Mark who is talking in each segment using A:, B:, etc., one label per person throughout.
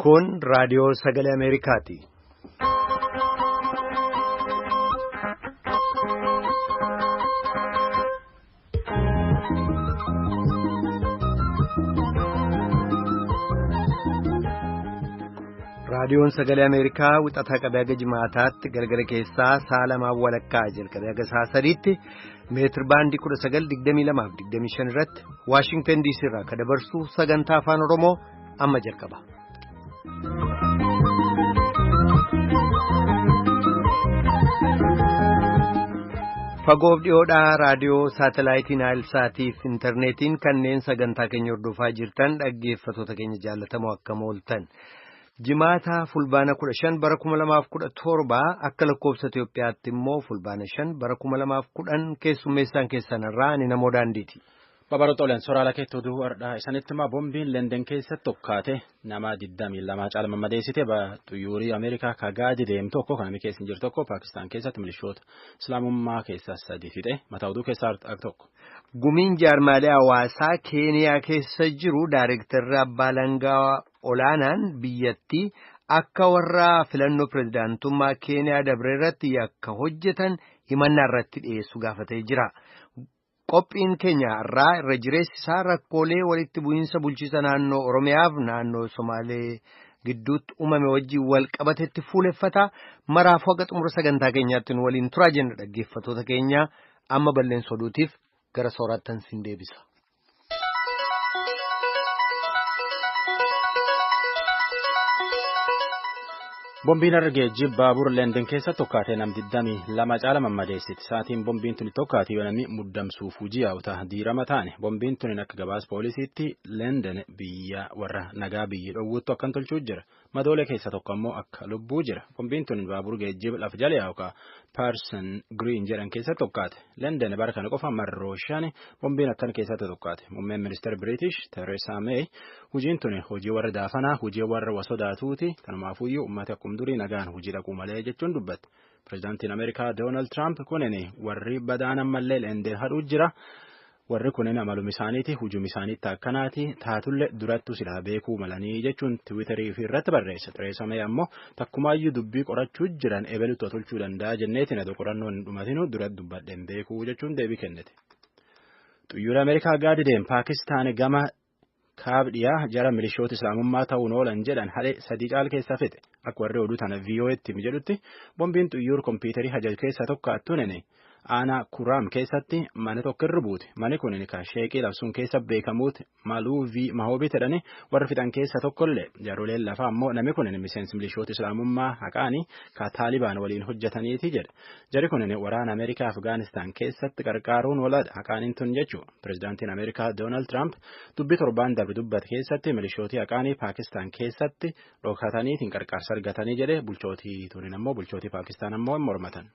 A: Kun raadiyoo sagalee Ameerikaati. Raadiyoon sagalee Ameerikaa wixataa qabee haga jimaataatti galgala keessaa sa'a lamaan walakkaa jalqabee haga sa'a sadiitti meetir baandii 1922-25 irratti Waashingtan DC irraa kan dabarsu sagantaa afaan Oromoo amma jalqaba. Fagoof dhiyoodhaa raadiyoo saatalaayitiin Naayilsaatiif intarneetiin kanneen sagantaa keenya hordofaa jirtan dhaggeeffattoota keenya jaallatamoo akkam ooltan. Jimaata fulbaana 15 bara 2017 akka lakkoofsa Itoophiyaatti immoo fulbaana 5 bara 2010 keessummeessaan keessan irraa ani namoo daandiiti.
B: Babaroota olan soraala keetti oduu har'aa isanitti immoo boombiin London keessatti tokkaate nama 22 caala mammadeessite xuyyorii Ameerikaa kagaadi deemu tokko kan namni keessa hin jiru tokko Paakistaan keessatti milishoota Islaamummaa keessaa sadi fixe mataa oduu keessaa tokko.
A: Gumiin jaarmaalee hawaasaa Keeniyaa keessa jiru Daayirektarri Abbaa Langaa Olaanaan biyyattii akka warra filannoo pirezidaantummaa Keeniyaa dabre irratti yakka hojjetan himannaa irratti dhiyeessu gaafatee jira. Qophiin keenya irraa irra jireessi isaa rakkoolee walitti bu'iinsa bulchiisa naannoo Oromiyaaf naannoo Somaalee gidduutti uumame wajjin wal qabatetti fuuleffata. Maraafuu haga xumura sagantaa keenyaatti nu waliin turaa jenna dhaggeeffattoota keenya amma balleessa oduutiif gara soorattan sin deebisa.
B: Boombiin har'a geejjiba baabura London keessa tokkaatee nam 22 caala mammadeessiti. Sa'aatiin boombiin tuni tokkaate yoo namni muddamsuuf hojii yaa'uta diirama taane. Boombiin tuni akka gabaasa poolisiitti London biyya warra nagaa biyyi dhoowwuttu akkan tolchuu jira. Madoolee keessa tokko ammoo akka lubbuu jira. Boombiin tuni baabura geejjiba lafa jala yaa'u ka Parson Green jedhan keessa tokkaate. London bara kana qofa marroo shan boombiin akkan keessatti tokkaate. Muummeen ministeera British Theresa May hojiin tuni hojii warra daafanaa hojii warra wasodaatuuti. Kanumaafuyyuu uummata akkuma durii nagaan hojii dhaquu malee jechuun dubbatte. Pireezidaantiin Ameerikaa Doonaald Tiraamp kunin warri badaan ammallee London hadhuu jira. Warri kunin amaluma isaaniiti hujum isaaniitti akkanaati taatullee durattu silaa beekuu malanii jechuun tiwiitarii fi irratti barreesse. Theresa May ammoo takkumaayyuu dubbii qorachuu jiran ebelutti tolchuu danda'a jenneetiin adoo qorannoon hin dhumatinu duratti dubbadheen beekuu jechuun deebii kennite. Xiyyoora Ameerikaa gaadi deem Paakistaan gama kaabdhiyaa jara milishoota islaamummaa ta'uun oolan jedhan hadhe sadii caal keessaa fixe akka warri oduu tana VOA'tti jedhutti boombiin xiyyoor kompiitarii hajaj keessaa tokko attunene aanaa kuraam keessatti mana tokko irra buute mani kun ka sheeqii labsuun keessa beekamuuti maluuvii mahoobii jedhani warri fixan keessa tokkollee jaaroleen lafaa ammoo namni kun miseensi milishoota islaamummaa haqaanii ka taalibaan waliin hojjetaniiti jedha jari kun waraana Ameerikaa Afgaanistaan keessatti qarqaaruun walaadha haqaaniin tun jechuu pireezidaantiin Ameerikaa Doonaald Tiraamp dubbii torbaan darbe dubbate keessatti milishootii haqaanii Paakistaan keessatti dhokataniitiin qarqaarsa argatanii jedhe bulchootii tunin ammoo bulchootii Paakistaan ammoo hin mormatan.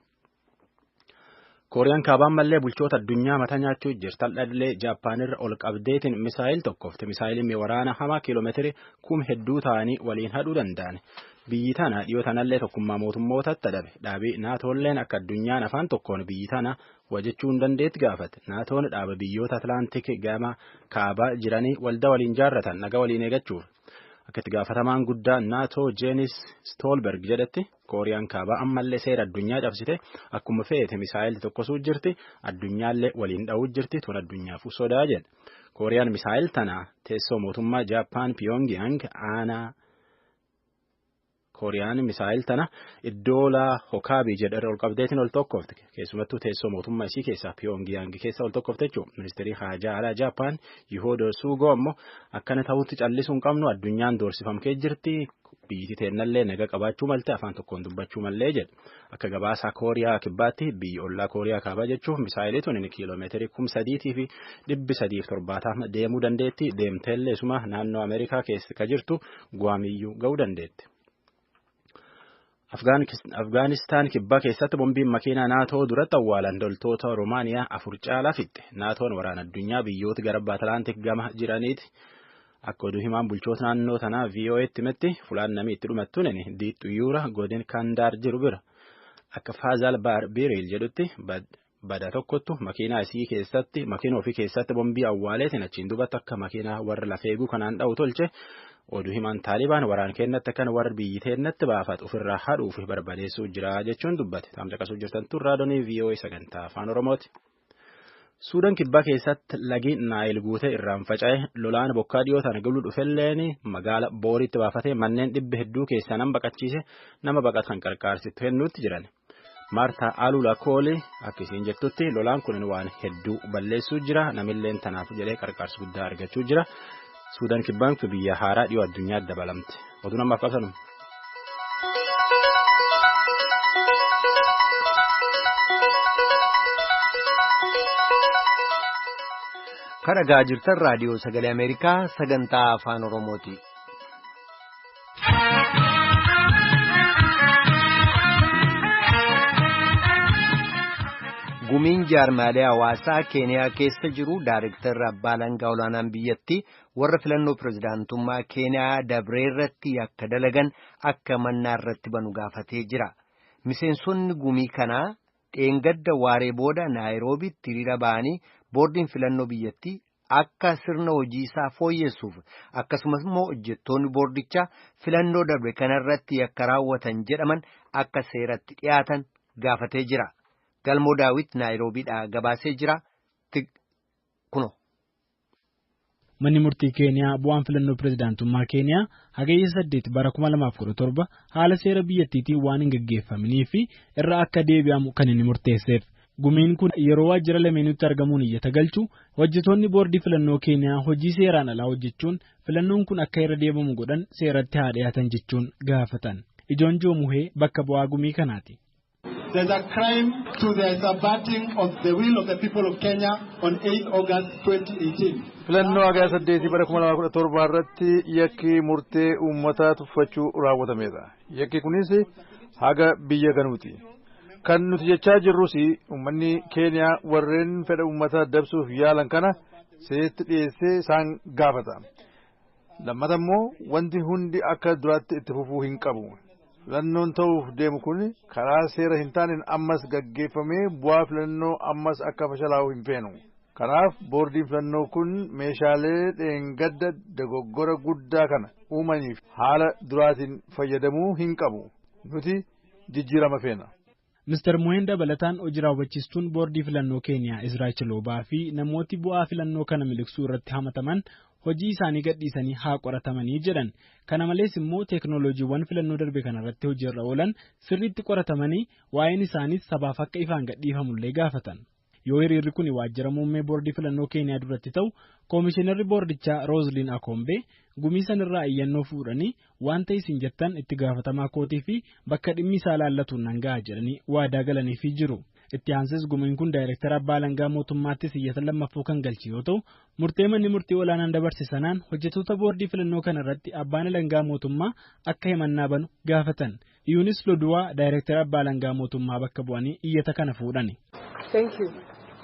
B: Kooriyaan kaabaan mallee bulchoota addunyaa mataa nyaachuu jirti. Dhaldhallee Jaappaanirra ol qabdeetiin misaayil tokkofte. Misaayiliin waraana hamaa kiiloomeetirii kum hedduu ta'anii waliin hadhuu danda'an. Biyyi tana dhiyoo tanallee tokkummaa mootummootatti dhabe. Dhaabii naatoolleen akka addunyaan afaan tokkoon biyyi tana wajjechuu hin dandeetti gaafate. Naatoon dhaaba biyyoota Atlaantik gama kaabaa jiranii waldaa waliin jaarratan nagaa waliin eeggachuuf. Akka itti gaafatamaan guddaa naatoo Jeenis Stoolberg jedhetti Kooriyaan kaabaa ammallee seera addunyaa cabsite akkuma feete misaayilii tokkosuu jirti addunyaallee waliin dha'uu jirti tun addunyaaf sodaa jedhe. Kooriyaan misaayil tana teessoo mootummaa Jaappaan Pyongyang aanaa Kooriyaan misaayil tana iddoo laa Hokaabii jedhan ol qabdeetiin ol tokkofte keessumattuu teessoo mootummaa isii keessaa Pyongyang keessa ol tokkofte jechuudha. Ministeerri haajaa alaa Jaappaan Yihoodo Suugoo ammoo akkana ta'utti callisuu hin qabnu addunyaan doorsifamkee jirti biyyi teennallee naga qabaachuu malte afaan tokkoon dubbachuu mallee jedhe. Akka gabaasaa Kooriyaa kibbaatti biyyi ollaa Kooriyaa kaabaa jechuuf misaayilii tun kiiloomeetirii 3370 deemuu dandeetti deemteellee suma naannoo Ameerikaa keessa ka jirtu Guwaamiyyuu ga'uu dandeetti. Afgaanistaan kibbaa keessatti bombiin makiinaa naatoo duratti awwaalan loltoota Roomaaniyaa afur caalaa fixxe. Naatoon waraana addunyaa biyyoota gara Atlaantik gama jiraniiti. Akka oduu himaan bulchoota naannoo tanaa VOA'tti himetti fulaan namni itti dhumattuun diixxuyyuura godin Kandaar jiru bira. Akka Faazaal Baar Biriil jedhutti bada tokkottu makiinaa isii keessatti makiina ofii keessatti bombii awwaaleetiin achiin dubatti akka makiinaa warra lafeeguu kanaan dha'u tolche. Oduu himaan Taalibaan waraan kennatti kan warra biyyi teennatti baafatu ofirraa hadhuuf barbadeessuu jira jechuun dubbate. Taamsa jirtan tun raadiyoonii VOA sagantaa afaan Oromooti. Suudaan kibbaa keessatti lagi Naayil guutee irraan faca'e lolaan bokkaa dhiyoo tana galuu dhufelleen magaala Booriitti baafatee manneen dhibba hedduu keessaa nama baqachiise nama baqatan qarqaarsitu kennuutti jiran. Maartaa Alula Kooli akka isiin jettutti lolaan kun waan hedduu balleessuu jira namilleen tanaaf jedhee qarqaarsa guddaa argachuu jira. Suudaan kibbaan kun biyya haaraa dhiyoo addunyaatti dabalamte. Oduu namaaf qabsanu.
A: Kan dhagaa jirtan raadiyoo sagalee Ameerikaa sagantaa afaan Oromooti. Gumiin jaarmaalee hawaasaa Keeniyaa keessa jiru Daarektarri Abbaa Alangaa Olaanaan biyyattii warra filannoo pirezidaantummaa Keeniyaa dabree irratti akka dalagan akka mannaa irratti banu gaafatee jira. Miseensonni gumii kanaa dheengadda waaree booda Naayiroobiitti hiriira ba'anii boordiin filannoo biyyattii akka sirna hojii isaa fooyyessuuf akkasumas immoo hojjettoonni boordichaa filannoo darbe kanarratti yakka raawwatan jedhaman akka seeratti dhiyaatan gaafatee jira. Galmoo Daawit Naayiroobiidhaa gabaasee jira. Kuno.
C: Manni murtii Keeniyaa bu'aan filannoo pirezidaantummaa Keeniyaa hagayya 8 bara 2017 haala seera biyyattiitiin waan hin gaggeeffaminii fi irra akka deebi'amu kan inni murteesseef. Gumiin kun yeroo waajjira lameenitti argamuun iyyata galchu hojjetoonni boordii filannoo Keeniyaa hojii seeraan alaa hojjechuun filannoon kun akka irra deebi'amu godhan seeratti haa dhiyaatan jechuun gaafatan. Ijoon Joomuhee bakka bu'aa gumii kanaati.
D: There's a crime to the subverting of the will of the people of Kenya on 8 August 2018.
E: Filannoo hagayya 8 bara 2017 irratti yakki murtee uummataa tuffachuu raawwatameera. Yakki kunis haga biyya ganuuti. Kan nuti jechaa jirrus uummanni Keeniyaa warreen fedha uummataa dabsuuf yaalan kana seeratti dhiyeessee isaan gaafata. Lammata immoo wanti hundi akka duraatti itti fufuu hin qabu. Filannoon ta'uuf deemu kun karaa seera hin taaneen ammas gaggeeffamee bu'aa filannoo ammas akka fashalaa'u hin feenu. Kanaaf boordiin filannoo kun meeshaalee dheengadda dogoggora guddaa kana uumaniif haala duraatiin fayyadamuu hin qabu. Nuti jijjiirama feena.
C: Mr. Muheen dabalataan hojii raawwachiistuun boordii filannoo Keeniyaa Izraa Chiloobaa fi namooti bu'aa filannoo kana miliqsuu irratti hamataman hojii isaanii gadhiisanii haa qoratamanii jedhan. Kana malees immoo teeknooloojiiwwan filannoo darbe kanarratti hojiirra oolan sirriitti qoratamanii waa'een isaaniis sabaaf akka ifaan gadhiifamullee gaafatan. Yoo hiriirri kun waajjira muummee boordii filannoo Keeniyaa duratti ta'u, koomishinarri boordichaa Roozliin Akombee gumii sanirraa iyyannoo fuudhanii waan ta'e isin jettan itti gaafatamaa kootii fi bakka dhimmi isaa laallatuun nan ga'a jedhanii waadaa galaniifii jiru. Itti aansees gumiin kun daayirektara abbaa alangaa mootummaattis iyyata lammaffoo kan galche yoo ta'u, murtee manni murtii olaanaan dabarse sanaan hojjettoota boordii filannoo kana irratti abbaan alangaa mootummaa akka himannaa banu gaafatan. Iyuunis Loduwaa daayirektara abbaa alangaa mootummaa bakka bu'anii iyyata kana fuudhani.
F: Thank you.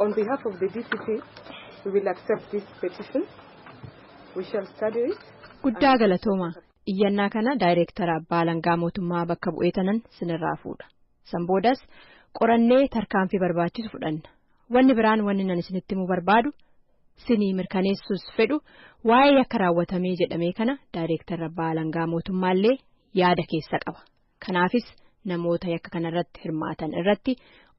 F: On behalf of the DPP, we will accept this petition. We shall study it.
G: Guddaa galatooma. Iyyannaa kana daayireektara abbaa alangaa mootummaa bakka bu'ee tanan sinirraa fuudha. San boodas qorannee tarkaanfii barbaachisu fudhanna. Wanni biraan wanni nan isinitti himuu barbaadu sinii mirkaneessuus fedhu waa'ee yakka raawwatamee jedhamee kana daayireektarra abbaa alangaa mootummaallee yaada keessa qaba. Kanaafis namoota yakka kanarratti hirmaatan irratti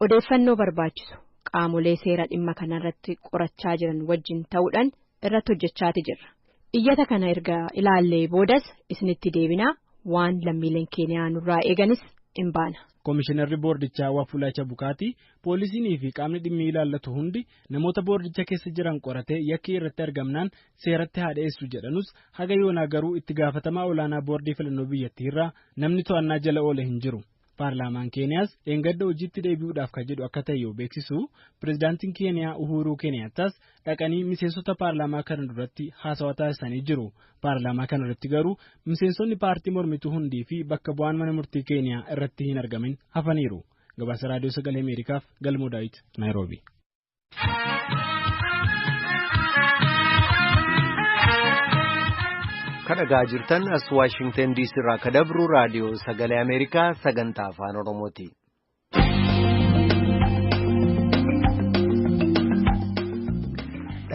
G: odeeffannoo barbaachisu qaamolee seera dhimma kanarratti qorachaa jiran wajjin ta'uudhaan irratti hojjechaati jirra. Iyyata kana erga ilaallee boodas isinitti deebinaa waan lammiileen keeniyaa nurraa eeganis hin baana.
C: Komishinarri boordichaa Wafula Bukaatii poolisiinii fi qaamni dhimmi ilaallatu hundi namoota boordicha keessa jiran qoratee yakki irratti argamnaan seeratti haa dhiyeessu jedhanus haga yoonaa garuu itti gaafatamaa olaanaa boordii filannoo biyyattii irraa namni to'annaa jala oole hin jiru. Paarlaamaan Keeniyaas dheengadda hojiitti deebi'uudhaaf kan jedhu akka ta'e yoo beeksisu pirezidaantiin Keeniyaa Uhuruu Keeniyaataas dhaqanii miseensota paarlaamaa kana duratti haasawaa taasisanii jiru. Paarlaamaa kana irratti garuu miseensonni paartii mormituu hundii fi bakka bu'aan mana murtii Keeniyaa irratti hin argamin hafaniiru. Gabaasa Raadiyoo Sagalee Ameerikaaf Galmoo Daawit, Naayiroobi.
A: Kan dhagaa jirtan as Waashingtan DC irraa kan dabru raadiyoo sagalee Ameerikaa sagantaa afaan Oromooti.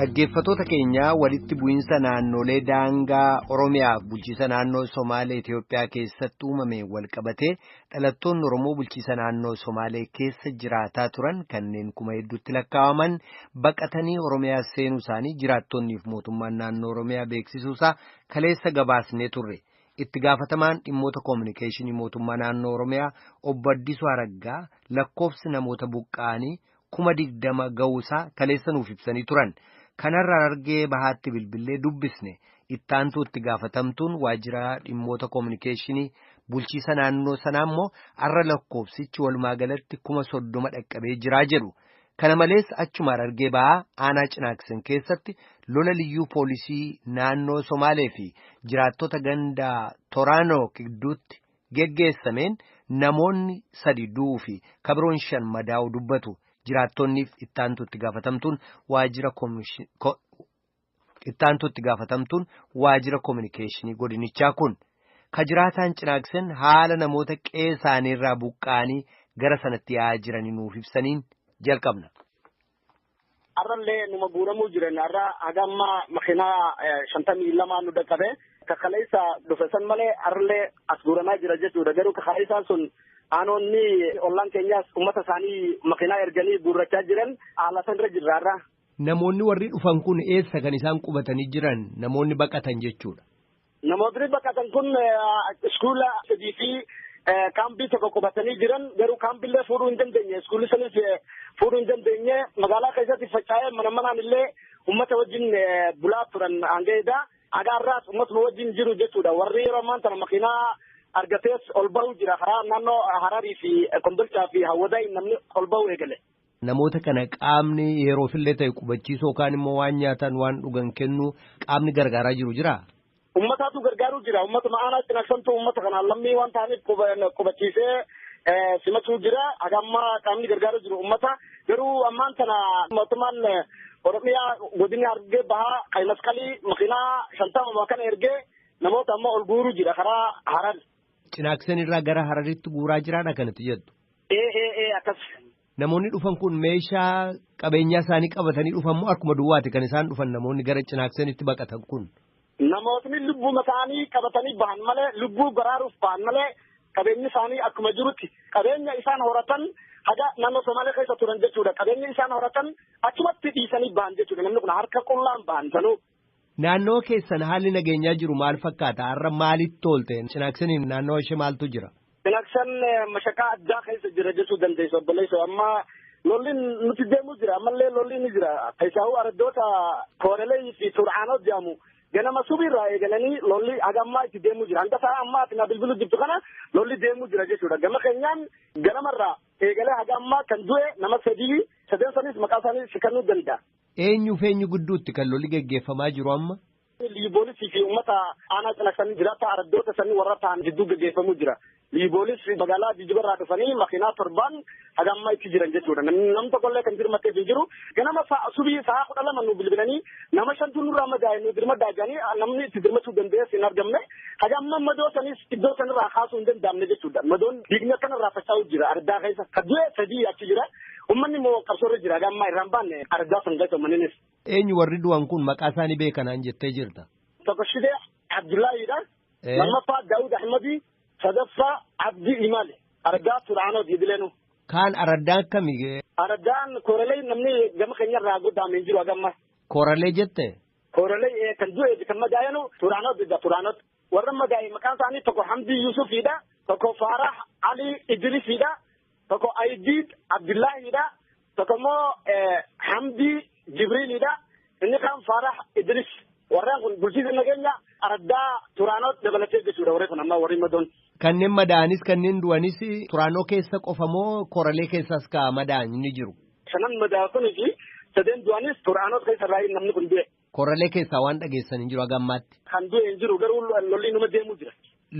A: Dhaggeeffattoota keenya, walitti bu'iinsa naannolee daangaa Oromiyaaf bulchiisa naannoo Somaalee Itoophiyaa keessatti uumame walqabatee dhalattoonni Oromoo bulchiisa naannoo Somaalee keessa jiraataa turan kanneen kuma hedduutti lakkaa'aman baqatanii Oromiyaa seenuu isaanii jiraattonniif mootummaan naannoo Oromiyaa beeksisuusaa kaleessa gabaasnee turre. Itti gaafatamaan dhimmoota koominikeeshinii mootummaa naannoo Oromiyaa Obbo Addisuu Araggaa lakkoofsi namoota buqqa'anii 20,000 ga'uusaa kaleessa nuuf ibsanii turan. Kanarraa Harargee Bahaatti bilbilee dubbisne ittaantuu itti gaafatamtuun waajjira dhimmoota koominikeeshinii bulchiisa naannoo sanaa immoo har'a lakkoofsichi walumaa galatti 30,000 dhaqqabee jiraa jedhu. Kana malees achuma Harargee Bahaa aanaa Cinaaksan keessatti lola liyyuu poolisii naannoo Somaalee fi jiraattota ganda Toraanoo gidduutti geggeessameen namoonni sadi du'uu fi kabiroon shan madaa'uu dubbatu. Jiraattonniif ittaantu itti gaafatamtuun waajjira koominikeeshinii godinichaa kun ka jiraataan Cinaaksan haala namoota qe'ee isaaniirraa buqqa'anii gara sanatti yaa'aa jiranii nuuf ibsaniin jalqabna.
H: Har'allee numa guuramuu jiran. Har'a haga ammaa makiinaa 52 nu dhaqqabe. Kakaleessa dhufe san malee har'allee as guuramaa jira jechuudha. Garuu kakaleessaan sun aanoonni ollaan keenyaas uummata isaanii makiinaa erganii guurrachaa jiran, haala sanirra jirra har'a.
A: Namoonni warri dhufan kun eessa kan isaan qubatanii jiran, namoonni baqatan jechuudha?
H: Namootni baqatan kun iskuula sadii fi kaambii tokko qubatanii jiran. Garuu kaambiillee fuudhuu hin dandeenye, iskuulli sanis fuudhuu hin dandeenye. Magaalaa keessatti faca'ee mana manaan illee uummata wajjin bulaa turan hangaidha. Agaarraas uummatuma wajjin jiru jechuudha. Warri yeroo ammaan tana makiinaa argatees ol bahuu jira. Karaa naannoo Hararii fi Kombolchaa fi Hawwadaa namni ol bahuu eegale.
A: Namoota kana qaamni yeroofillee ta'e qubachiisuu yookaan immoo waan nyaatan waan dhugan kennu qaamni gargaaraa jiru jiraa?
H: Uummataatu gargaaruu jira. Uummatuma aanaa Cinaaksantu uummata kanaan lammii waan ta'aniif qubachiisee simachuu jira. Haga ammaa qaamni gargaaruu jiru uummata. Garuu ammaan tana mootummaan Oromiyaa godina Harargee Bahaa Qayi Masqalii makiinaa 50 kana ergee namoota amma ol guuruu jira karaa Harar.
A: Cinaaksan irraa gara Hararitti guuraa jiraadha kanatti jettu.
H: Ee, akkas.
A: Namoonni dhufan kun meeshaa qabeenyaa isaanii qabatanii dhufan moo akkuma duwwaati kan isaan dhufan, namoonni gara Cinaaksanitti baqatan kun?
H: Namootni lubbuu isaanii qabatanii bahan malee, lubbuu baraaruuf bahan malee, qabeenyi isaanii akkuma jirutti, qabeenya isaan horatan haga naannoo Somaalee keessa turan jechuudha. Qabeenya isaan horatan achumatti dhiisanii bahan jechuudha. Namni kun harka qullaan bahan sanuu.
A: Naannoo keessan haalli nageenyaa jiru maal fakkaata? Har'a maalitti toolte? Cinaaksaniin naannoo ishee maaltu jira?
H: Cinaaksan mashaqaa addaa keessa jira jechuu dandeessu, obboleessoo. Amma lolli nuti deemuu jira. Ammallee lolli ni jira. Keessaahuu araddoota Koorelee fi Tur'aanoo jedhamu ganama subiirraa eegalanii lolli haga ammaa itti deemuu jira. Hanga sa'a ammaa ati na bilbilu jirtu kana lolli deemuu jira jechuudha. Gama keenyaan ganamarraa eegalee haga ammaa kan du'e nama sadii, sadeen sanis maqaa isaanii si kennuu danda'a.
A: Eenyuuf eenyu gidduutti kan lolli geggeeffamaa jiru amma?
H: Liiboolisii fi uummata aanaa Cinaksanii jiraata araddoota sanii warra ta'an jidduu geggeeffamuu jira. Liiboolis magaalaa Jijjibarraa dhufanii makiinaa torbaan haga ammaa itti jiran jechuudha. Namni tokkollee kan dirmateef hin jiru. Ganama subii sa'a 12 nu bilbilanii nama shantu nurraa madaa'e, nu dirmaddaa jedhanii, namni itti dirmachuu danda'es hin argamne. Haga amma madoo sanis iddoo sanirraa kaasuu hin danda'amne jechuudha. Madoon dhiigni akkanarraa faca'uu jira ardaa keessa. Kan du'e sadii achi jira. Uummanni immoo qabsoorra jira, haga ammaa irraan baanne ardaa san keessa uummanninis.
A: Eenyu warri du'an kun, maqaa isaanii beekanaan jettee jirta?
H: Tokko Shidee Abdullaahiidha. Lammaffaa Daawud Ahmadii. Sadaffaa Abdii Imaale. Ardaa Turaanoo Didileenu.
A: Kaan araddaan akkamii?
H: Araddaan Kooralee, namni gama keenyarraa goddaame hin jiru haga ammaa.
A: Kooralee jette?
H: Kooralee kan du'e, kan madaa'enu Turaanoo didda, Turaanoo. Warra madaa'e maqaan isaanii tokko Hamdii Yusufiidha. Tokko Faarah Ali Idrisiidha. Tokko Aydiid Abdullaahiidha. Tokko immoo Hamdii Jibriilidha. Inni kaan Faarah Idris. Warreen kun bulchiinsa nageenya araddaa Turaanoo dabalatee jechuudha, warri kun amma warri madoon.
A: Kanneen madaa'anis kanneen du'anis Turaanoo keessa qofa moo Koralee keessas ka madaa'an ni jiru?
H: Shanan madaa'an kunii fi sadeen du'anis Turaanoo keessa irraa namni kun du'e.
A: Koralee keessaa waan dhageessan hin jiru haga ammaatti?
H: Kan du'e hin jiru, garuu lolli numa deemuu jira.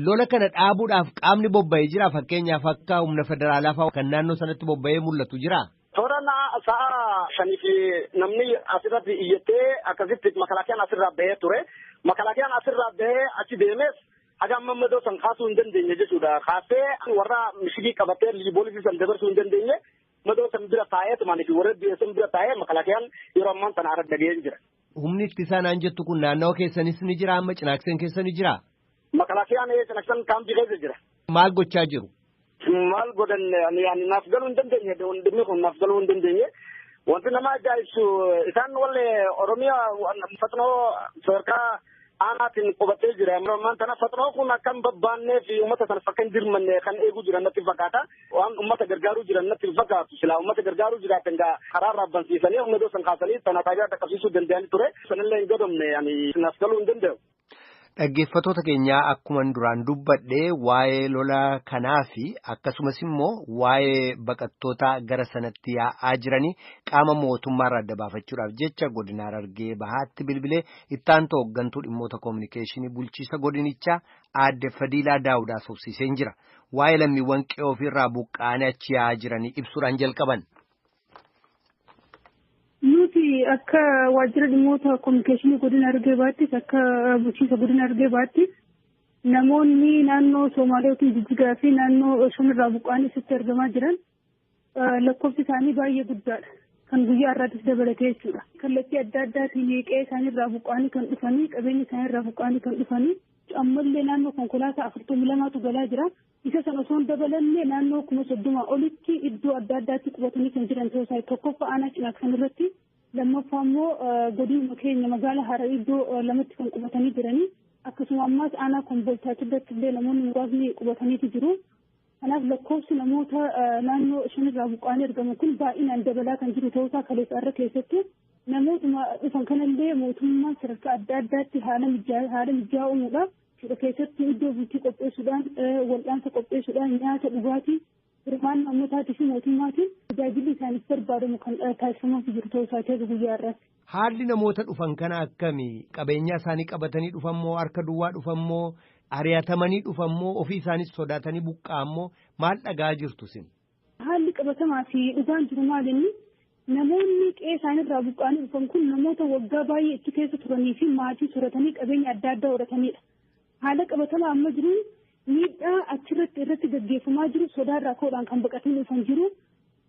A: Lola kana dhaabuudhaaf qaamni bobba'ee jira, fakkeenyaaf akka humna federaalaa fa'aa kan naannoo sanatti bobba'ee mul'atu jira?
H: Toora sa'a shanii fi namni asirratti iyyattee akkasitti makalaakiyaan asirraa bahee ture. Makalaakiyaan asirraa bahee achi deemes haga amma madoo san kaasuu hin dandeenye jechuudha. Kaasee warra mishigii qabatee liiboolisii san dabarsuu hin dandeenye. Madoo san bira taa'ee tumaanii fi warra biyya san bira taa'ee makalaakiyaan yeroo ammaan sana ara dhaga'ee jira.
A: Humni ittisaa naan jettu kun naannawa keessanis ni jira amma Cinaakseen keessa ni jira?
H: Makalaakiyaan Cinaaksan kaampii keessa jira.
A: Maal gochaa jiru?
H: Maal godhan ani naaf galuu hin dandeenye, dhimmi kun naaf galuu hin dandeenye. Wanti nama ajaa'ibsu isaan wallee Oromiyaa faxnoo sadarkaa aanaatiin qubatee jira. Ammaan tana faxnoo kun akka hin babbaannee fi uummata sana akka hin dirmanne kan eeguu jiran natti fakkaata. Waan uummata gargaaruu jiran natti fakkaatu. Silaa uummata gargaaruu jiraatan gaa karaa raabbansiisanii humna doosan kaasanii sana taayitaa dhaqqabsiisuu danda'anii ture. Sanillee hin godhamne ani naaf galuu hin danda'u.
A: Dhaggeeffattoota keenyaa akkuman duraan dubbadhe waa'ee lola kanaa fi akkasumas immoo waa'ee baqattoota gara sanatti yaa'aa jiranii qaama mootummaarraa adda baafachuudhaaf jecha godina Harargee Bahaatti bilbilee ittaantu hooggantuu dhimmoota koominikeeshinii bulchiisa godinichaa aadde Fadiilaa Daawudaa sobsiiseen jira. Waa'ee lammiiwwan qe'oo ofirraa buqqaanii achi yaa'aa jiranii ibsuudhaan jalqaban.
I: Nuti akka waajjira dhimmoota koominikeeshinii godina Harargee Bahaattis akka bulchiinsa godina Harargee Bahaattis namoonni naannoo Somaalee yookiin Jijjigaa fi naannoo Shamirraa buqqa'anii asitti argamaa jiran lakkoofsi isaanii baay'ee guddaadha. Kan guyyaa har'aattis dabalatee jechuudha. Kallattii adda addaatiin qe'ee isaaniirraa buqqa'anii kan dhufanii, qabeenya isaaniirraa buqqa'anii kan dhufanii, ammallee naannoo konkolaataa 42tu galaa jira. Isa sana osoo hin dabalanne naannoo 30,000 olitti iddoo adda addaatti qubatanii kan jiran ta'uu isaa tokkoffaa aanaa Cinaaksan irratti, lammaffaa immoo godinuma keenya magaalaa Harar iddoo lamatti kan qubatanii jiranii, akkasuma ammaas aanaa Kombolchaa irratti illee namoonni muraasni qubataniitu jiru. Kanaaf lakkoofsi namoota naannoo shanirraa buqqa'anii argaman kun baay'inaan dabalaa kan jiru ta'uu isaa kaleessa irra keessatti namootuma dhufan kanallee mootummaan sadarkaa adda addaatti haala mijaa'aa uumuudhaaf keessatti iddoo bultii qopheessuudhaan, wal'aansa qopheessuudhaan, nyaata dhugaatii hirmaannaa uummataatii fi mootummaatiin tajaajilli isaaniif barbaadamu kan taasifamaa jiru ta'uu isaati guyyaa irratti.
A: Haalli namoota dhufan kana akkami? Qabeenya isaanii qabatanii dhufan moo harka duwwaa dhufan moo ari'atamanii dhufan moo ofii isaanis sodaatanii buqqa'an moo maal dhagaa jirtu sin?
I: Haalli qabatamaa fi dhugaan jiru maal inni? Namoonni qe'ee isaaniirraa buqqa'anii dhufan kun namoota waggaa baay'ee itti keessa turanii fi maatii soratanii qabeenya adda addaa horatanidha. Haala qabatamaa amma jiruun miidhaa achirratti irratti gaggeeffamaa jiru sodaarraa ka'uudhaan kan baqatanii dhufan jiru.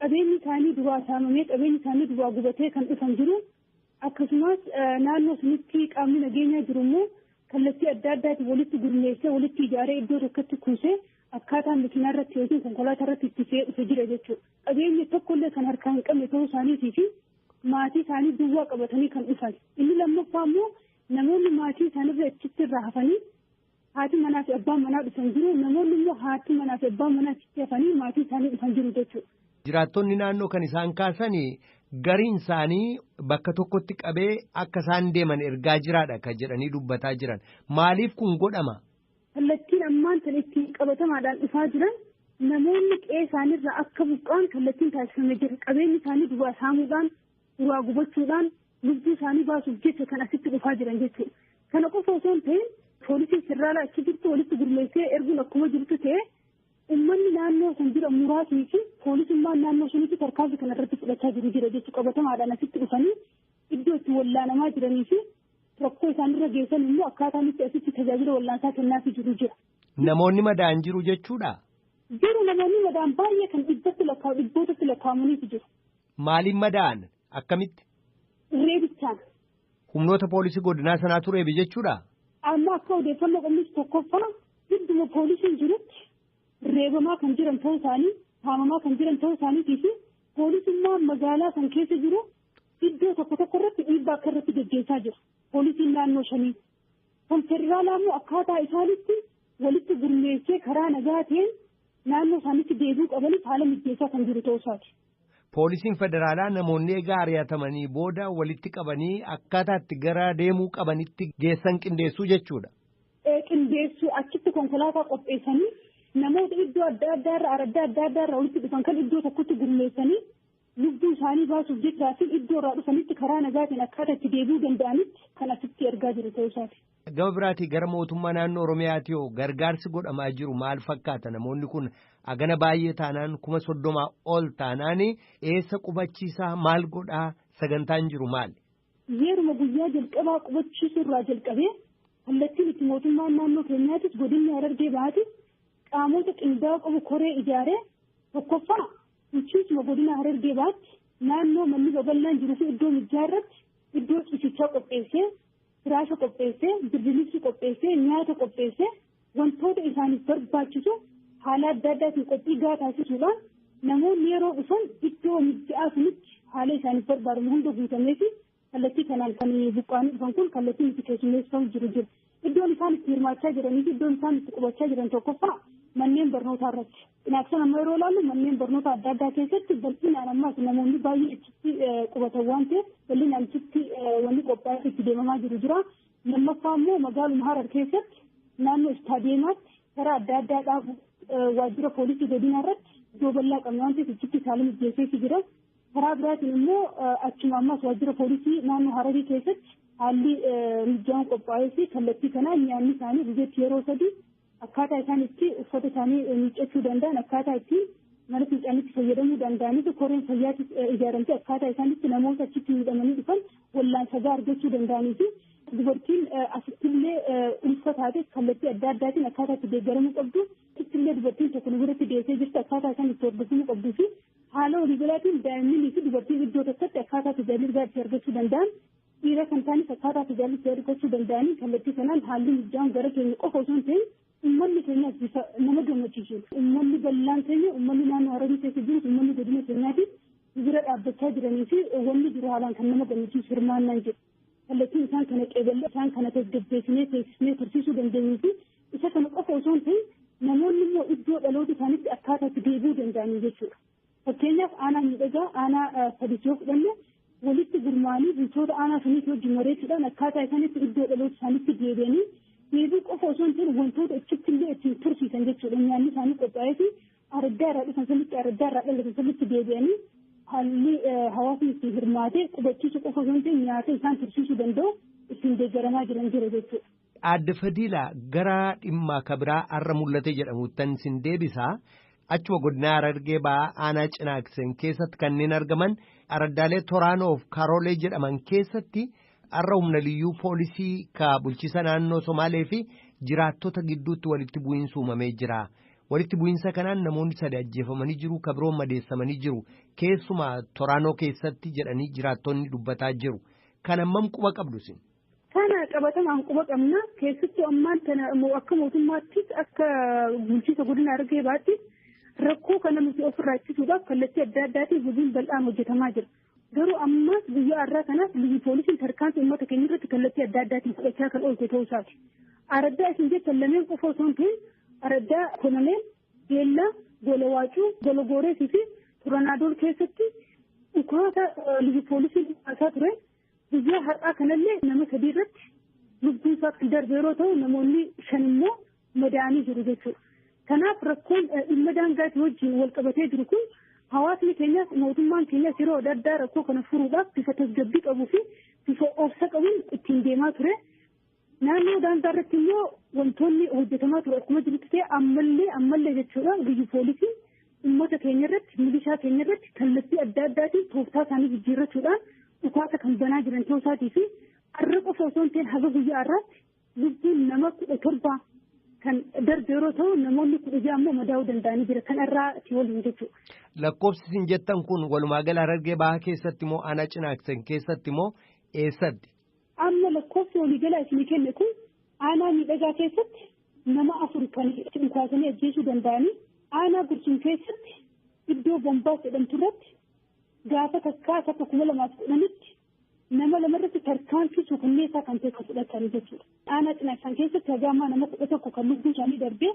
I: Qabeenyi isaanii duraa saamamee, qabeenyi isaanii duraa gubatee kan dhufan jiru. Akkasumas naannoo sanitti qaamni nageenyaa jiru immoo kallattii adda addaatiin walitti gurmeessee walitti ijaaree iddoo tokkotti kuusee akkaataa makiinaa irratti yookiin konkolaataa irratti itti fe'ee dhufe jira jechuudha. Qabeenya tokkollee kan harkaa hin qabne ta'uu isaaniitii fi maatii isaanii duwwaa qabatanii kan dhufan. Inni lammaffaa immoo namoonni maatii isaaniirra achitti irraa hafanii haati manaa fi abbaan manaa dhufan jiru. Namoonni immoo haati manaa fi abbaan manaa achitti hafanii maatii isaanii dhufan jiru jechuudha.
A: Jiraattonni naannoo kan isaan kaasanii gariin isaanii bakka tokkotti qabee akka isaan deeman ergaa jiraadha kan jedhanii dubbataa jiran. Maaliif kun godhama?
I: Kallattiin ammaan tan ittiin qabatamaadhaan dhufaa jiran namoonni qe'ee isaaniirraa akka buqqa'an kallattiin taasifamee jira. Qabeenyi isaanii duraa saamuudhaan, duraa gubachuudhaan, lubbuu isaanii baasuuf jecha kan asitti dhufaa jiran jechuudha. Kana qofa osoo hin ta'in poolisiin federaalaa achi jirtu walitti gurmeessee erguun akkuma jirtu ta'e uummanni naannoo san jira muraasni fi poolisummaan naannoo sanitti tarkaanfii kana irratti fudhachaa jiru jira jechuudha. Qabatamaadhaan asitti dhufanii iddoo itti wallaanamaa jiranii fi rakkoo isaanirra geessan immoo akkaataan itti asitti tajaajila wallaansaa kennaafii jiru jira.
A: Namoonni madaa'an jiru jechuudha?
I: Jiru, namoonni madaa'an baay'ee kan dhibbootatti lakkaa'amaniitu jiru.
A: Maaliin madaa'an? Akkamitti?
I: Reebichaan.
A: Humnoota poolisii godinaa sanaatu reebe jechuudha?
I: Amma akka odeeffannoo qabnus tokkoffaa gidduma poolisiin jirutti reebamaa kan jiran ta'uu isaanii, haamamaa kan jiran ta'uu isaaniitii fi poolisummaan magaalaa san keessa jiru iddoo tokko tokko irratti dhiibbaa akka irratti gaggeessaa jiru. Poolisiin naannoo shanii. Kan federaalaa immoo akkaataa isaanitti walitti gurmeessee karaa nagaa ta'een naannoo isaanitti deebi'uu qabaniif haala mijeessaa kan jiru ta'uu isaati.
A: Poolisiin federaalaa namoonni egaa ari'atamanii booda walitti qabanii akkaataa itti gara deemuu qabanitti geessan qindeessuu jechuudha.
I: Qindeessuu achitti konkolaataa qopheessanii namoota iddoo adda addaarraa araddaa adda addaarraa walitti dhufan kan iddoo tokkotti gurmeessanii lubbuu isaanii baasuuf jechaa fi iddoo irraa dhufanitti karaa nagaatiin akkaataa itti deebi'uu danda'anitti kan asitti ergaa jiru ta'uu isaati.
A: Gama biraatii gara mootummaa naannoo Oromiyaati hoo gargaarsi godhamaa jiru maal fakkaata? Namoonni kun hagana baay'ee taanaan 30,000 ol taanaan eessa qubachiisaa maal godhaa sagantaan jiru maali?
I: Yeruma guyyaa jalqabaa qubachiisuu irraa jalqabee kallattiin itti mootummaan naannoo keenyaatis godinni Harargee Bahaatis qaamota qindaa'oo qabu koree ijaaree tokkoffaa bulchiinsuma godina Harargee Bahaatti naannoo manni babal'aan jiruu fi iddoo mijaa irratti iddoo ciisichaa qopheessee, firaasha qopheessee, birbirlisii qopheessee, nyaata qopheessee wantoota isaaniif barbaachisu haala adda addaatiin qophii gahaa taasisuudhaan namoonni yeroo dhufan iddoo mijaa'aa sunitti haala isaaniif barbaadamu hunda guutamee fi kallattii kanaan kan buqqaanii dhufan kun kallattiin itti keessummeeffamu jiru jiru. Iddoon isaan itti hirmaachaa jiranii fi iddoon isaan itti qubachaa jiran tokkoffaa manneen barnootaa irratti. Cinaaksan amma yeroo ilaallu manneen barnoota adda addaa keessatti bal'inaan ammaas namoonni baay'ee achitti qubatan waan ta'eef bal'inaan achitti wanni qophaa'ee itti deemamaa jiru jira. Lammaffaa immoo magaaluma Harar keessatti naannoo istaadiyeemaatti karaa adda addaa dhaabu waajjira poolisii godinaa irratti iddoo bal'aa qabna waan ta'eef achitti haala mijeesseefi jira. Karaa biraatiin immoo achuma ammaas waajjira poolisii naannoo Hararii keessatti haalli mijaa'uun qophaa'ee fi kallattii kanaan nyaanni isaanii guyyaatti yeroo 3 akkaataa isaan itti uffata isaanii miiccachuu danda'an, akkaataa ittiin mana fincaanitti fayyadamuu danda'anii fi koreen fayyaatti ijaaramte akkaataa isaan itti namoota achitti miidhamanii dhufan wallaansa gahaa argachuu danda'anii fi dubartiin asittillee ulfa taate kallattii adda addaatiin akkaataa itti deeggaramuu qabdu, asittillee dubartiin tokko nu biratti deessee jirti akkaataa isaan itti hordofamuu qabduu fi haala waliigalaatiin daa'immanii fi dubartiin iddoo tokkotti akkaataa tajaajila gahaa argachuu danda'an, dhiira kan ta'anis akkaataa tajaajila argachuu danda'anii kallattii kanaan haalli mijaa'uun gara keenya qofa osoo hin ta'in uummanni keenyaas bifa nama gammachiisu. Uummanni bal'aan keenya, uummanni naannoo Hararii keessa jirus, uummanni godina keenyaatis bira dhaabbachaa jiranii fi wanni jiru haalaan kan nama gammachiisu hirmaannaan jiru. Kallattiin isaan kana qeeballee isaan kana tasgabbeessinee teessisnee tursiisuu dandeenyuu fi isa kana qofa osoo hin ta'in namoonni immoo iddoo dhaloota isaaniitti akkaataa itti deebi'uu danda'anii jechuudha. Fakkeenyaaf aanaa miidhagaa aanaa sadii yoo fudhanne walitti gurmaa'anii bultoota aanaa saniitti wajjin mareechuudhaan akkaataa isaaniitti iddoo dhaloota isaaniitti deebi'anii deebii qofa osoo hin ta'in wantoota achitti illee ittiin tursiisan jechuudha. Nyaanni isaanii qophaa'ee fi araddaa irraa dhufan sanitti araddaa irraa dhalatan sanitti deebi'anii haalli hawaasni ittiin hirmaatee qubachiisuu qofa osoo hin ta'in nyaata isaan tursiisuu danda'u ittiin deeggaramaa jiran jira jechuudha.
A: Aadde Fadiilaa, gara dhimma kabiraa har'a mul'ate jedhamuttan sin deebisaa. Achuma godina Harargee ba'aa aanaa Cinaaksen keessatti kanneen argaman araddaalee Toraanoof Karoolee jedhaman keessatti har'a humna liyyuu poolisii ka bulchiisa naannoo Somaalee fi jiraattota gidduutti walitti bu'iinsi uumamee jira. Walitti bu'iinsa kanaan namoonni 3 ajjeefamanii jiru, ka biroon madeessamanii jiru. Keessumaa Toraanoo keessatti jedhanii jiraattonni dubbataa jiru. Kan hammam quba qabdu isin?
I: Kana qabatamaan quba qabna. Keessattuu ammaan tana akka mootummaattis akka bulchiisa godina Harargee baattis rakkoo kana nuti ofirraa ittisuudhaaf kallattii adda addaatiin hojiin bal'aan hojjetamaa jira. Garuu ammas guyyaa har'aa kanaas liyyu poolisiin tarkaanfii uummata keenya irratti kallattii adda addaatiin fudhachaa kan oolte ta'uu isaati. Araddaa isin jettan lameen qofa osoo hin ta'in araddaa Kononeel, Geellaa, Gola Waacuu, Gola Gooreesii fi Turanaadool keessatti dhukaasa liyyu poolisiin dhukaasaa ture. Guyyaa har'aa kanallee nama 3 irratti lubbuun isaa kan darbe yeroo ta'u namoonni 5 immoo madaa'anii jiru jechuudha. Kanaaf rakkoon dhimma daangaatii wajjin wal qabatee jiru kun hawaasni keenyas mootummaan keenyas yeroo adda addaa rakkoo kana furuudhaaf bifa tasgabbii qabuu fi bifa obsa qabuun ittiin deemaa ture. Naannoo daangaa irratti immoo wantoonni hojjetamaa ture akkuma jirutti ta'e ammallee jechuudha liyyu poolisiin uummata keenya irratti milishaa keenya irratti kallattii adda addaatiin tooftaa isaanii jijjiirrachuudhaan dhukaasa kan banaa jiran ta'uu isaatii fi har'a qofa osoo hin ta'in haga guyyaa har'aatti lubbuun nama 17 kan darbe yeroo ta'u namoonni 16 immoo madaa'uu danda'anii jira kan irraa si waliin jechuudha.
A: Lakkoofsi isin jettan kun walumaa gala Harargee bahaa keessatti moo aanaa Cinaaksen keessatti moo eessatti?
I: Amma lakkoofsi waliigalaa isinii kenne kun aanaa miidhagaa keessatti nama 4 kan dhukaasanii ajjeesuu danda'anii, aanaa Gursum keessatti iddoo Bombaas jedhamtu irratti gaafa takkaa takka 2010tti nama 2 irratti tarkaanfii suukanneessaa kan ta'e kan fudhatan jechuudha. Aanaa Cinaaksan keessatti haga ammaa nama 11 kan lubbuun isaanii darbee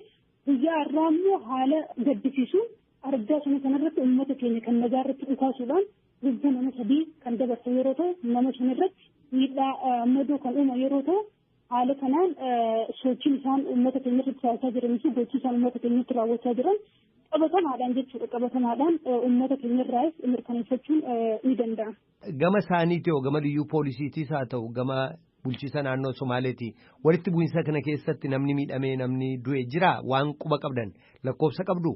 I: guyyaa har'aa immoo haala gaddisiisuun argaa sana kanarratti uummata keenya kan nagaa irratti dhukaasuudhaan lubbuu nama 3 kan dabarsan yeroo ta'u nama 5 irratti miidhaa madoo kan uuman yeroo ta'u haala kanaan sochiin isaan uummata keenya irratti taasisaa jiranii fi gochi isaan uummata keenyatti raawwachaa jiran qabatamaadhaan jechuudha. Qabatamaadhaan uummata keenya irraas mirkaneeffachuun ni danda'ama.
A: Gama isaaniiti yoo gama liyyuu poolisiitiis haa ta'u gama bulchiisa naannoo Somaaleeti walitti bu'iinsa kana keessatti namni miidhamee namni du'e jira waan quba qabdan lakkoofsa qabdu?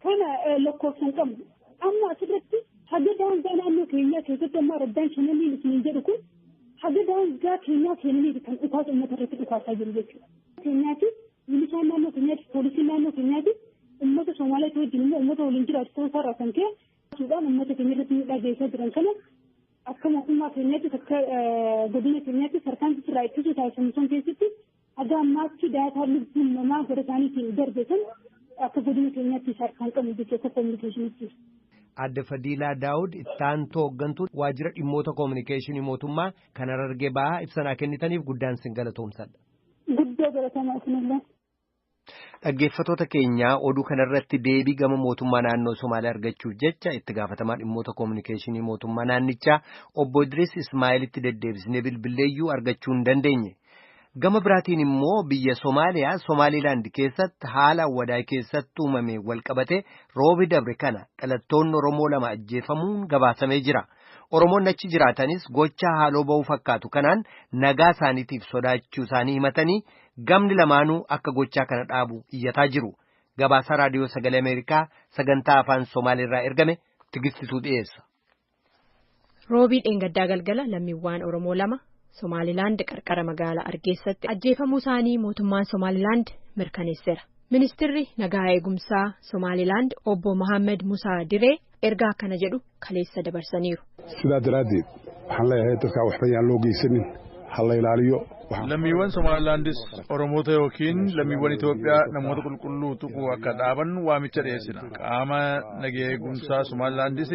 I: Kana lakkoofsa hin qabnu. Amma asirratti haga daangaa naannoo keenyaa keessatti amma araddaan shananiin isiniin jedhu kun haga daangaa keenyaa seenaniiti kan dhukaasa uummata irratti dhukaasaa jiru jechuudha. Keenyaati milishaan naannoo keenyaati poolisiin naannoo keenyaati uummata Somaaliyaa wajjin immoo uummata waliin jiraatu ta'uu isaarraa kan ka'e suudhaan uummata keenya irratti miidhaa geessisaa jiran kana Akka mootummaa keenyaattis akka godina keenyaattis tarkaanfii sirraa ittisuu taasifamu sun keessatti haga ammaatti daataa lubbuun namaa gara isaaniitiin darbe sun akka godina keenyaatti kan qabnu jechuudha akka koominikeeshiniitti.
A: Adde Fadiilaa Daawud ittaantoo hooggantuu waajjira dhimmoota koominikeeshinii mootummaa kan Harargee Bahaa ibsanaa kennitaniif guddaan sin galatoomsadha.
I: Guddoo galatamaa isinillee.
A: Dhaggeeffattoota keenyaa oduu kanarratti deebii gama mootummaa naannoo Somaaliyaa argachuuf jecha itti gaafatamaa dhimmoota koominikeeshinii mootummaa naannichaa obbo Idris Ismaa'eelitti deddeebisnee bilbilleeyyuu argachuu hin dandeenye. Gama biraatiin immoo biyya Somaaliyaa Somaalilaand keessatti haala wadaay keessatti uumame walqabate roobi dabre kana dhalattoonni Oromoo lama ajjeefamuun gabaasamee jira. Oromoonni achi jiraatanis gocha haaloo ba'uu fakkaatu kanaan nagaa isaaniitiif sodaachuu isaanii himatanii gamni lamaanuu akka gochaa kana dhaabu iyyataa jiru. Gabaasa raadiyoo sagalee Ameerikaa sagantaa afaan Somaaliirraa ergame tigistituu dhiyeessa.
G: Roobii dheengaddaa galgala lammiiwwan Oromoo lama Somaalilaand qarqara magaalaa Hargeessatti ajjeefamuu isaanii mootummaan Somaalilaand mirkaneesseera. Ministeerri nagaa eegumsaa Somaalilaand obbo Mohaammed Musaa Diree ergaa akkana jedhu kaleessa dabarsaniiru.
J: Sidaa daraaddeed waxaan leeyahay dadkaa waxba yaan loo geysanin ha la ilaaliyo.
E: Lammiiwwan Somaalilaandis Oromoota yookiin lammiiwwan Itoophiyaa namoota qulqulluu tuquu akka dhaaban waamicha dhiyeessina. Qaama nagee eegumsaa Somaalilaandis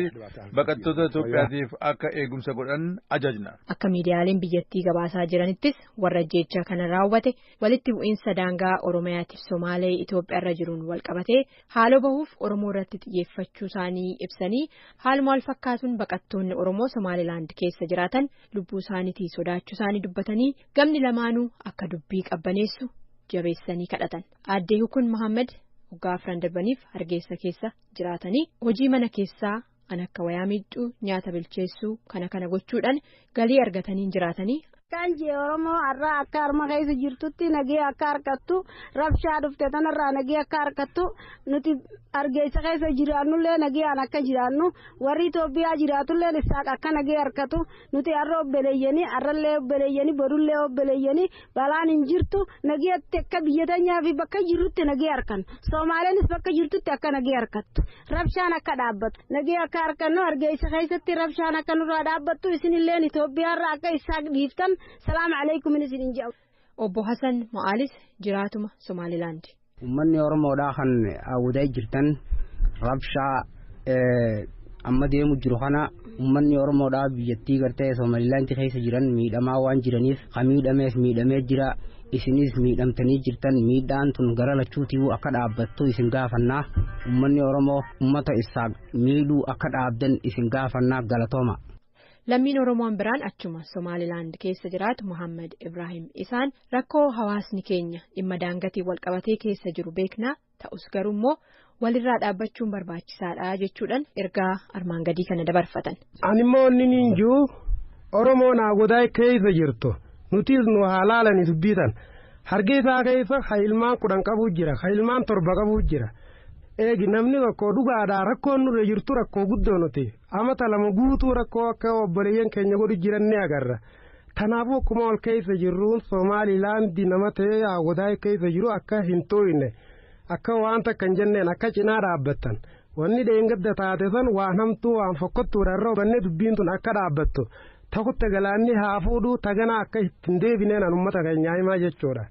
E: baqattoota Itoophiyaatiif akka eegumsa godhan ajajna.
G: Akka miidiyaaleen biyyattii gabaasaa jiranittis warra jecha kana raawwate walitti bu'iinsa daangaa Oromiyaatiif Somaalee Itoophiyaarra jiruun walqabatee haaloo bahuuf Oromoo irratti xiyyeeffachuu isaanii ibsanii haaluma wal fakkaatuun baqattoonni Oromoo Somaalilaand keessa jiraatan lubbuu isaaniitii sodaachuu isaanii dubbatanii gamni lamaanuu akka dubbii qabbaneessu jabeessanii kadhatan. Aaddee Hukun Mohaammed waggaa afran darbaniif Hargeessa keessa jiraatanii hojii mana keessaa an akka wayaa miiccuu nyaata bilcheessuu kana kana gochuudhaan galii argatanii jiraatanii.
K: Kan jee Oromoo har'a akka harma keessa jirtutti nagee akka harkattu rabshaa dhufte tanarraa nagee akka harkattu nuti Hargeessa keessa jiraannullee nageeyaan akka jiraannu warri Itoophiyaa jiraatullee isaaq akka nagee harkatu nuti har'a obboleeyyanii har'allee obboleeyyanii borullee obboleeyyanii balaan hin jirtu nageetti akka biyya teenyaa fi bakka jirrutti nagee harkan Soomaaleenis bakka jirtutti akka nagee harkattu rabshaan akka dhaabbattu nagee akka harkannu Hargeessa keessatti rabshaan akka nurraa dhaabbattu isinilleen Itoophiyaarraa akka isaaq dhiiftan. Salaam alaikum isin jedhu.
G: Obbo Hassan Mo'aalis jiraatuma Somaalilaand.
L: Uummanni Oromoodhaa kan hawwataa jirtan rabshaa amma deemu jiru kana uummanni Oromoodhaa biyyattii gartee Somaalilaand keessa jiran miidhamaa waan jiraniif kan miidhamees miidhamee jira isinis miidhamtanii jirtan miidhaan tun gara lachuutiyyuu akka dhaabbattu isin gaafannaa uummanni Oromoo uummata isaa miidhuu akka dhaabdan isin gaafannaa galatooma.
G: Lammiin Oromoon biraan achuma Somaalilaand keessa jiraatu Mohaammed Ibrahim isaan rakkoo hawaasni keenya dhimma daangaatiin walqabatee keessa jiru beeknaa ta'us garuu immoo walirraa dhaabbachuun barbaachisaadha jechuudhaan ergaa armaan gadii kana dabarfatan.
M: Ani immoo inni niin jiru Oromoon hagodaa keessa jirtu nutis nu haa laalani dubbitan Hargeysaa keessa ha ilmaan 10 qabu jira ha ilmaan 7 qabu jira. Eegi namni tokko dhugaadhaa rakkoon nurra jirtu rakkoo guddoo nuti amata lama guutuu rakkoo akka obboleeyyan keenya godhu jiran ni agarra. Kanaafuu akkuma ol keessa jirruun Somaalilaandi nama ta'ee hawwataa keessa jiru akka hin tooyne akka waan takka hin jenneen akka cinaa dhaabbattan wanni dheengadda taate san waan hamtuu waan fokkottuudha irra hubanne dubbiin tun akka dhaabbattu takutte galaanni haa fuudhuu tagana akka ittiin deebineen an uummata keenyaa himaa jechuudha.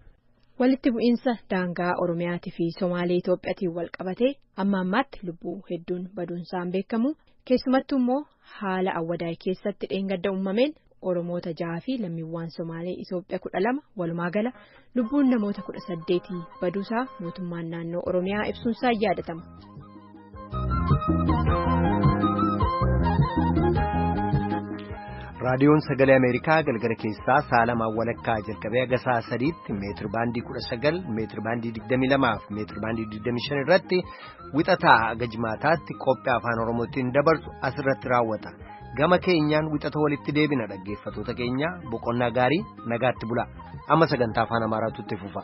G: Walitti bu'iinsa daangaa Oromiyaatii fi Somaalee Itoophiyaatiin wal qabatee amma ammaatti lubbuu hedduun baduunsaan beekamu keessumattuu immoo haala awwadaay keessatti dheengadda uumameen Oromoota 6 fi lammiiwwan Somaalee Itoophiyaa 12 walumaa gala lubbuun namoota 18 baduusaa mootummaan naannoo Oromiyaa ibsuunsaa yaadatama.
A: Raadiyoon Sagalee Ameerikaa galgala keessaa sa'a lamaan walakkaa jalqabee haga sa'a sadiitti meetir baandii 19, meetir baandii 22 fi meetir baandii 25 irratti wixataa haga jimaataatti qophii afaan Oromootiin dabarsu asirratti raawwata. Gama keenyaan wixata walitti deebina dhaggeeffattoota keenya boqonnaa gaarii nagaatti bula. Amma sagantaa afaan Amaaraatu itti fufa.